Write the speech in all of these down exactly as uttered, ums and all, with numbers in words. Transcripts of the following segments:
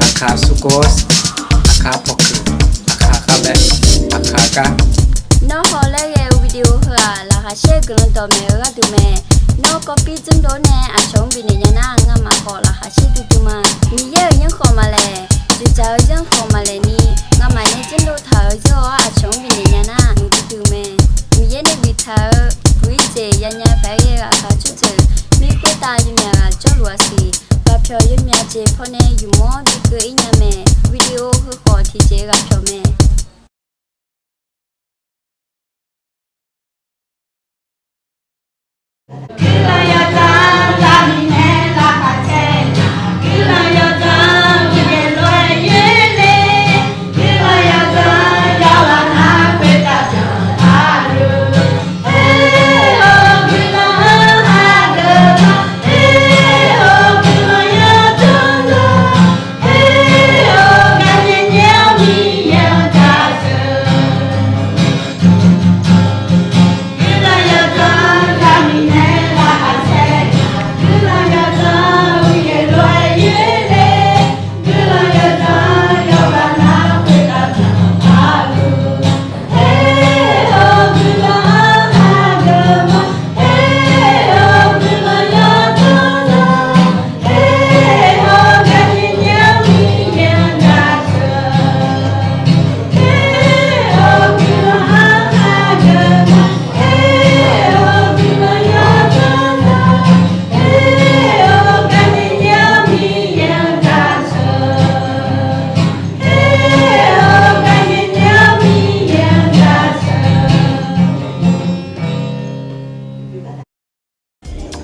Aqkaq sukor, aqkaq pawqkuiq, aqkaq khavbaev, aqkaq gar. Nawr hawlaer ghae-eu video heu-aq, laqkhaq caer guiqlanq dawqmaeq-eu gharduq mae. Nawr kawvpir dzmrdov nae aqcawq-anr bifnaeq nya nar, ngamaf khawf laqkhaq caer duidui ma. Miqyaer-euq yanrkhawf maqlaeq, dzoeqdzaq-eu yanrkhawf maqlaeq ni, ngamaf nae dzmrdov taq-euq zeur-awr aqcawq-anr bifnaeq nya nar, muiqdui dui mae. Miqyaer nae biftaq-eu buq-ir jeq yanya paq-aer ghae-eu aqkaq tsawrjeuq, mirkhoertav yawmyaq ghaq jawrluf-a siq. Ghaqpyawq yawmyaq jeq pawnae yumq-anr bikeuv-ir nya mae. Video heukhawf tiqjeq ghaqpyawq mae.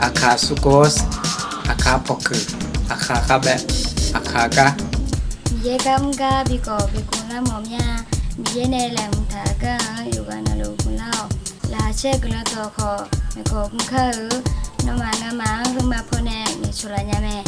Aqkaq sukor, aqkaq pawqkuiq, aqkaq khavbaev, aqkaq gar. Miqyaer gar mr gar bi kawq bi gmlar mawf mir-a. Miqyaer nae laeqhmq taq-eu gar-anr yawqghaq navluf gmlar-awq. Laqkhaq caer guiqlanq dawq khawf maeqkawq gmr kar-eu. Nawmaf ngamaf-anr heuma paw nae noeqcawq laf nya mae.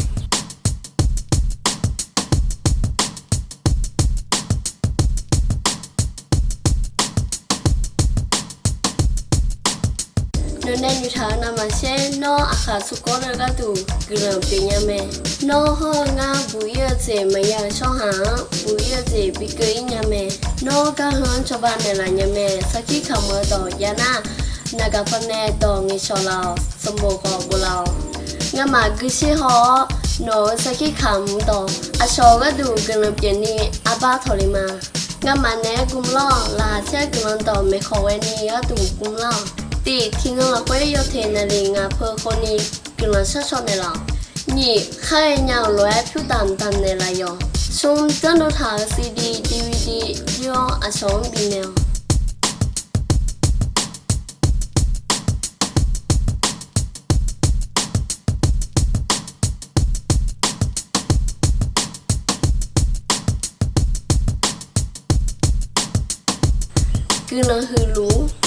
Nawqnae noeqtaq-eu navmaqtser, nawr aqkaq sukor-eu gharduq guiqlanq pyeuf nya mae. Nawr hawr-eu ngar buq-ir-eu jeq maqya-eu tsawrhaq-anr buq-ir-eu jeq bikeuv-ir nya mae. Nawr gar heu-anr cawba naeqlaf nya mae. Sarkir kamq-eu dawq jav nar, naqgaq pawnae dawq ngaeqcawq laf-awq. Sanqbof khawf bof laf-awq. Ngamaf guisher haw-awr, nawq-euq sarkir kamq dawq aqcawq-eu gharduq guiqlanq pyeufni arbar tawq le ma. Ngamaf naeq-aer gmlar-awq. Laqkhaq caer guiqlanq dawq maeqkawq ghaeni gharduq gmlar-awq. Tiq, tiqnan lafkhoer yawteq naqliq ngaq peu khawni guiqlanq shar shaw naeqlaf-awq. Nyiq, khar ghaenya-euq lof-aer pyur damq damq naeqlaf yawq. Smr, dzanrdov taq-euq CD, DVD jir-awr aqcawq-anr bifnaeq-awq. Guiqlanq huiqluf.